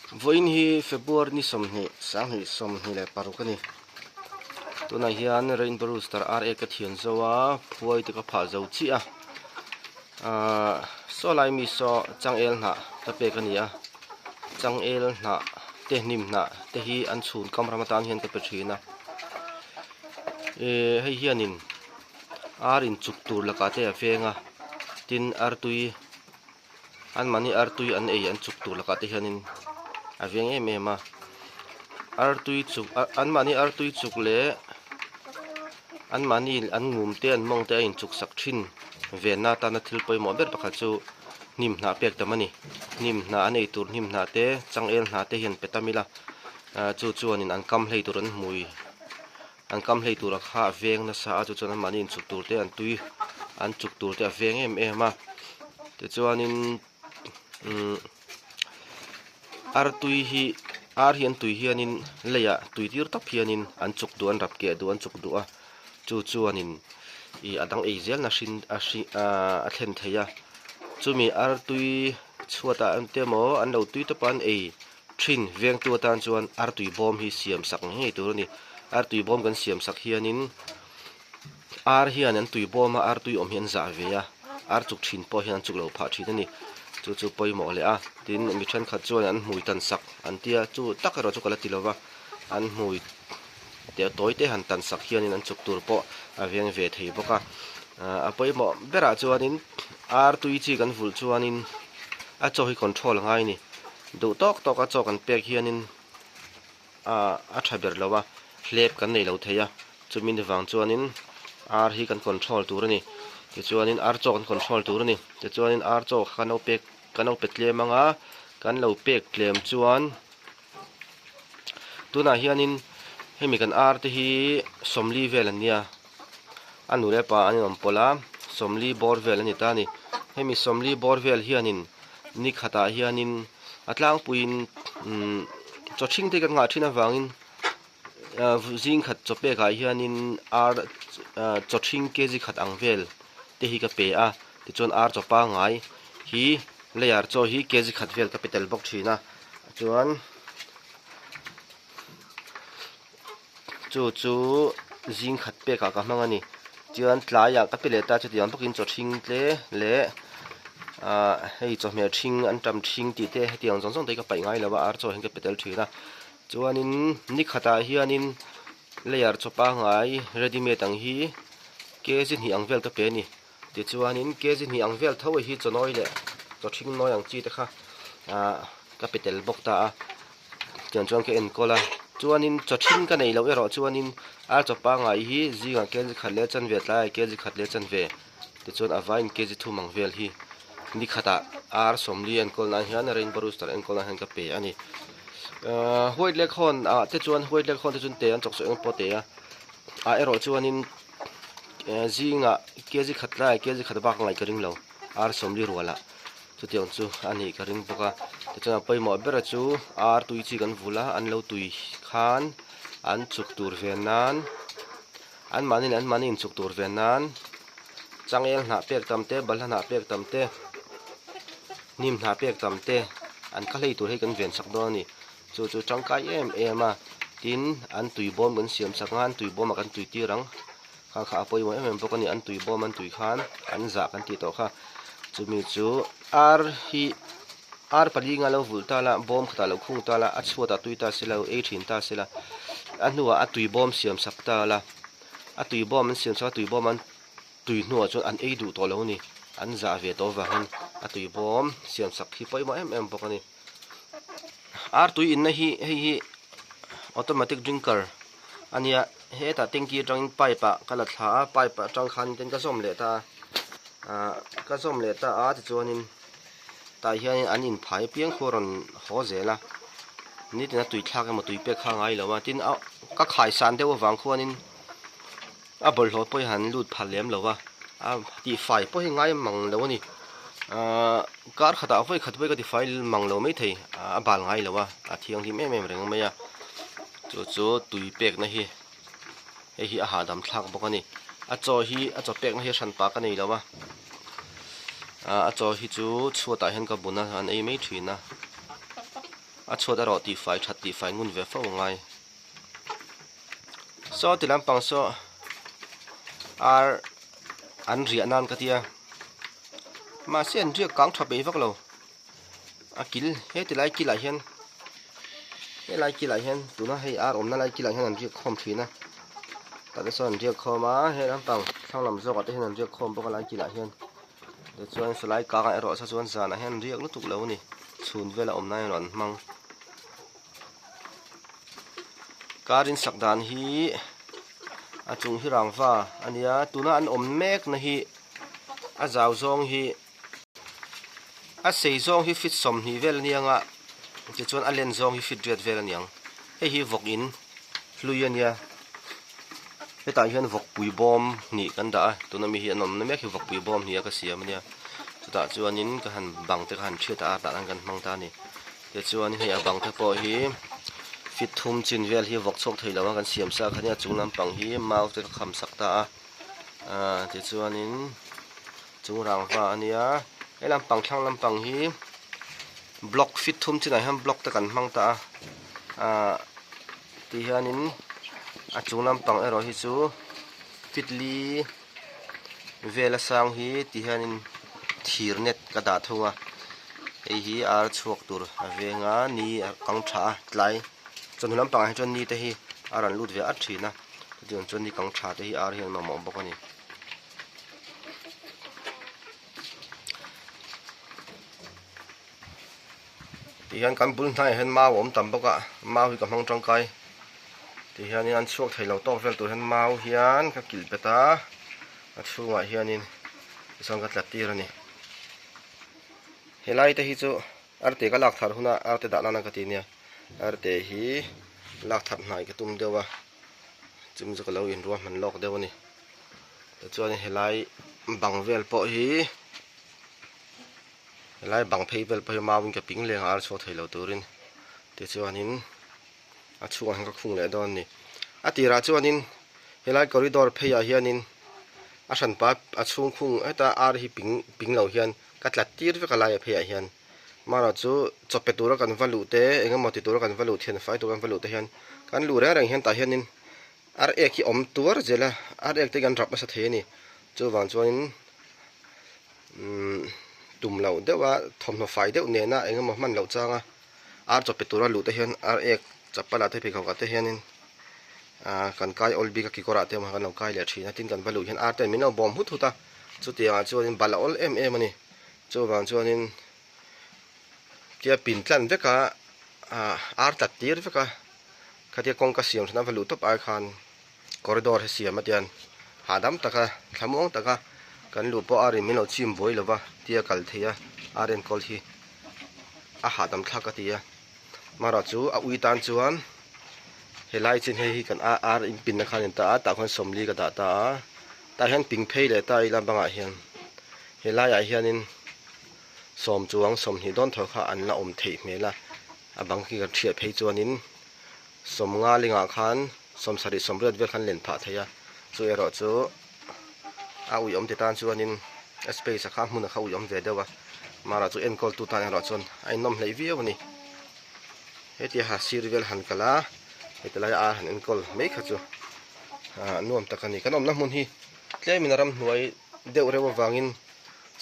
Vawiin hi February ni 20, 2026 a ni. Tunah hian Rainbow Rooster RA ka thian zo a, phuai te ka phah zo chiah a. Ahh saw lai mi saw changel hnah ka pek a ni a, changel hnah te hnim hnah te hi an chhun kam ram atan hian ka pe thin a. Ehh hei hianin ar inchuk tur lakah te a veng a, tin artui. Anmahni artui an ei an chuk tur lakah te hianin a veng em em a, artui chuk anmahni artui chuk leh anmahni an ngum te an mawng te a inchuk sak thin venna atana thil pawimawh ber pakhat chu hnim hnah pek tam a ni. Hnim hnah an ei tur hnim hnah te changel hnah te hian pe tam ila chu chuanin an kam hlei tur an hmui. An kam hlei tura kha a veng nasa a, chu chuan anmahni inchuk tur te an tui an chuk tur te a veng em em a. Tichuanin umm artui hi ar hi an tui hianin leiah tui tir tawp hianin an chuk duh a an rap keh duh a an chuk duh a, chu chuanin ih a dang ei zelna hrin a hri ahh a thlen thei a. Chumi artui chhuatah te emaw an lo tui tawp a an ei Thin vengtu atan chuan artui bawm hi siam sak ngei ngei tur a ni. Artui bawm kan siam sak hianin ar hian an tui bawm a, artui awm hi an zah ve a, ar chuk thin pawh hian an chuk lo phah thin a ni. Chu chu pawimawh leh a, tin mi thenkhat chuan an hmui tan sak an tia, chu tak erawh chu ka la ti lo va, an hmui te tawi te han tan sak hianin an chuk tur pawh a veng ve thei bawk a. A pawimawh berah chuanin artui chi kan vulh chuanin a chaw hi control a ngai a ni. Duh tawk tawk a chaw kan pek hianin ah a tha ber lo a, hlep kan nei lo thei a, chumi ni vang chuanin ar hi kan control tur a ni. Tichuanin ar chaw kan control tur a ni. Tichuanin ar chaw kha kan lo pek kan lo pe tlem ang a, kan lo pek tlem chuan tunah hianin hemi kan ar te hi 40 vel an nia, a nu leh pa an inawm pawlh a, 40 bawr vel a ni ta a ni. Hemi 40 bawr vel hianin Ni khatah hianin a tlangpuiin umm chaw ṭhing te kan ngah ṭhin avangin ah zing khat chaw pekah hianin ar ah chaw ṭhing kg khat ang vel te hi ka pe a, tichuan ar chaw pangngai hi layer chaw hi kg khat vel ka pe tel bawk ṭhin a, chuan. Chu chu zing khat pekah ka hmang a ni. Chuan tlaiah ka pe leh ta chutiang bawkin chaw ṭhing tle leh ah hei chawhmeh ṭhing an ṭam ṭhing tih te hetiang zawng zawng te hi ka paih ngai lo a ar chaw hian ka pe tel ṭhin a. Chuanin ni khatah hianin layer chaw pangngai ready made ang hi kg hnih ang vel ka pe a ni. Tichuanin kg hnih ang vel tho hi chaw nawi leh chaw ṭhing nawi ang chi te kha ah ka pe tel bawk ta a. Tiang chuan ka enkawl a, chuanin chaw ṭhing ka neih loh erawh chuanin ar chaw pangngai hi zingah kg khat leh chanve tlaiah kg khat leh chanve tichuan a vaiin kg thum ang vel hi ni khatah ar 40 enkawl nan hian rainbow rooster enkawl nan hian ka pe a ni. Ahh white leghorn ah te chuan white leghorn te chuan te an chawk sawi eng pawh te a, ah erawh chuanin zingah kg khat tlaiah kg khat bak ngaih ka ring lo ar 40 rualah. Chutiang chu a nih ka ring bawk a, tichuan a pawimawh bera chu ar tui chi kan vul a, an lo tui khan an chuk tur ve nan, anmahni leh anmahni inchuk tur ve nan changel hnah pek tam te, balhla hnah pek tam te, hnim hnah pek tam te an kha hlei tur hi kan ven chak dawn a ni. Chu chu tangkai em em a, tin an tui bawm kan siam chak ang a, an tui bawmah kan tui tir ang. Kha kha a pawimawh em em bawk a ni, an tui bawm an tui khan an zah kan tih tawh kha. Chumi chu ar hi ar pali nga lo vulh ta la, bawm khatah lo khung ta la, a chhuatah tui ta sela, ei thin ta sela, a hnuah a tui bawm siam sak ta la, a tui bawm an siam sak a, tui bawm an tui hnuah chuan an ei duh tawh lo a ni, an zah ve tawh avangin a tui bawm siam sak hi pawimawh em em bawk a ni. Ar tui inna hi hei hi automatic drinker a nia hetah tanky atangin pipe ah ka la thla a pipe atang khan ten ka zawm leh ta a ah ka zawm leh ta a tichuanin tah hianin an inphai apiang khu a rawn haw zel a nitin a tui thlak emaw tui pek kha a ngai lo a tin a ka khaisan deuh avang khuanin A bawlhhlawh pawh hi han lut phal lem lo a, a tihfai pawh hi ngai mang lo a ni. Ahh kar khatah vawi khat vawi ka tifai mang lo maithei a bal ngai lo a, a thianghlim em em reng mai a. Chu chu tui pekna hi hei hi a hahdam thlak bawk a ni. A chaw hi a chaw pekna hi a hran pah ka nei lo a, ahh a chaw hi chu chhuatah hian ka bun a an ei mai thin a. A chhuat erawh tihfai that tihfai ngun ve fo a ngai. Saw ti lampang saw ar an riah nan ka tia mahse an riak kang tha peih vak lo a kil he ti lai kilah hian helai kilah hian tuna hei ar awmna lai kilah hian an riak khawm thin a tah te chuan an riak khawm a he lampang thlang lam zawkah te hian an riak khawm bawk a lai kilah hian tichuan silai kangah erawh saw chuan zanah hian an riak lutuk lo a ni chhun vela awm nan erawh an hmang. Car in sak dan hi a chung hi rangva a nia tuna an awm mek na hi a zau zawng hi a sei zawng hi feet 20 vel a niang a tichuan a len zawng hi feet riat vel a niang hei hi vawk in hlui a nia hetah hian vawk pui bawm hnih kan dah a tuna mi hi an awm na mek hi vawk pui bawm hnih a ka siam a nia chutah chuanin ka han bang te ka han thiat a ar tah nan kan hmang ta a ni. Tichuan hei a bang te pawh hi feet thum chin vel hi vawk chhuak thei lo a kan siam sa kha nia chung lampang hi mau te ka kham sak ta a ahh tichuanin chung rangva a nia he lampang thlang lampang hi block feet thum chinah hian block te kan hmang ta a ahh ti hianin a chung lampang erawh hi chu feet li Vela sang hi ti hianin thir net ka dah thung a hei hi ar chhuak tur a veng a ni a kang tha a tlai chawhnu lampangah hi chuan ni te hi a rawn lut ve at thin a chutiang chuan ni kang tha te hi ar hian mamawh bawk a ni. Ti hian kan bul hnaiah hian mau a awm tam bawk a mau hi ka hmang tangkai ti hianin an chhuak thei lo tawk vel tur hian mau hian ka kilh bet a a chhungah hianin tichuan ka tla tir a ni helai te hi chu arte ka lak thar huna arte dah nana ka ti nia arte hi lak that hnai ka tum deuh a chumi chu ka lo inruahman lawk deuh a ni tichuan helai bang vel pawh hi. Helai bang phei vel pawh hi mauin ka ping leng a ar chhuak thei lo turin tichuanin a chhungah hian ka khung leh dawn a ni. A tirah chuanin helai corridor pheiah hianin a hranpa a chhung khung heta ar hi ping ping lo hian ka tlat tir vek a laia pheiah hian marawh chu chaw pe tura kan va luh te eng emaw ti tura kan va luh thian fai tura kan va luh te hian kan luh reng reng hian tah hianin ar ek hi awm tuar zel a ar ek te hi kan rap nasa thei a ni chuvang chuanin. Umm tum loh deuh a thawmhnaw fai deuh nena eng emaw hman loh changa ar chaw pe tura luh te hian ar ek chapal ah te pheikhawk ah te hianin ah kan kai awl bik a kekawr ah te emaw kan lo kai leh thin a tin kan va luh hian ar ten min lo bawm hut hut a chutiang ah chuanin bal a awl em em a ni chuvang chuanin tia pin tlan vek a ah ar tlat tir vek a khatia kawngka siam than a va luh tawp ai khan. Corridor hi siam a tian hahdam taka thlamuang taka kan luh pawh a rin min lo chim buai lo va tia kal thei a ar enkawl hi a hahdam thlak a ti a marawh chu a ui tan chuan helai chin hei hi kan ar in pinna khan in ta a tah khuan sawmli ka dah ta a tah hian ping phei leh ta ila bangah hian helaiah hianin sawm chuang 20 dawn thaw kha an la awm theih hmel a a bang khi kan hriat phei chuanin. 50 lingah khan 70 80 vel khan len phah thei a chu erawh chu a uiawm ti tan chuanin a space a kha hmun a kha uiawm ve deuh a mara chu enkawl tu tan erawh chuan a innawm hleih viau a ni hetia ha sir vel han kal a heti lai a han enkawl mai kha chu ah nuam tak a ni kan awmna hmun hi tlemin a ramhnuai deuh reuh avangin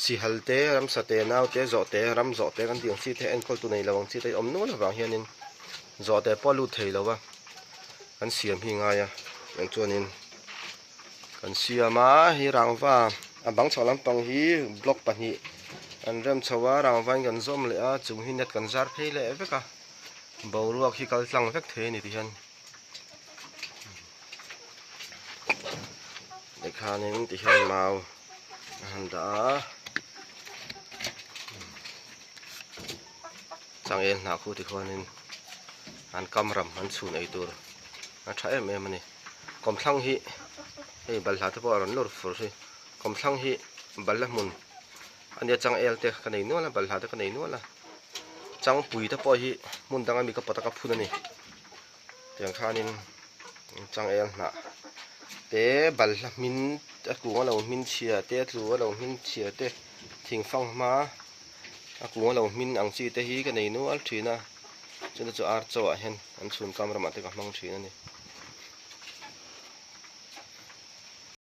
sihal te ramsa te nau te zawh te ram zawh te kan tih ang chi te enkawl tu nei lo ang chi te awm nual avang hianin zawh te pawh a lut thei lo a kan siam hi ngai a eng chuanin kan siam a hei rangva a bang chho lampang hi block pahnih an rem chho a rangva in kan zawm leh a chung hi net kan zar phei leh vek a boruak hi kal tlang vek thei a ni tihian. Tikhanin tihian mau a han dah a changel hnah khu tikhuanin an kam ram an chhun ei tur a tha em em a ni kawmthlang hi hei balhla te pawh a rawn lawr fur hi kawmthlang hi balhla hmun a nia changel te ka nei nual a balhla te ka nei nual a changpui te pawh hi hmun danga mi ka pawt a ka phun a ni. Tiang khanin changel hnah te balhla hmin a kung a lo hmin chhia te a tlu a lo hmin chhia te thing fanghma a kung a lo hmin ang chi te hi ka nei nual thin a. Chute chu ar chaw ah hian an chhun kam ramah te ka hmang thin a ni.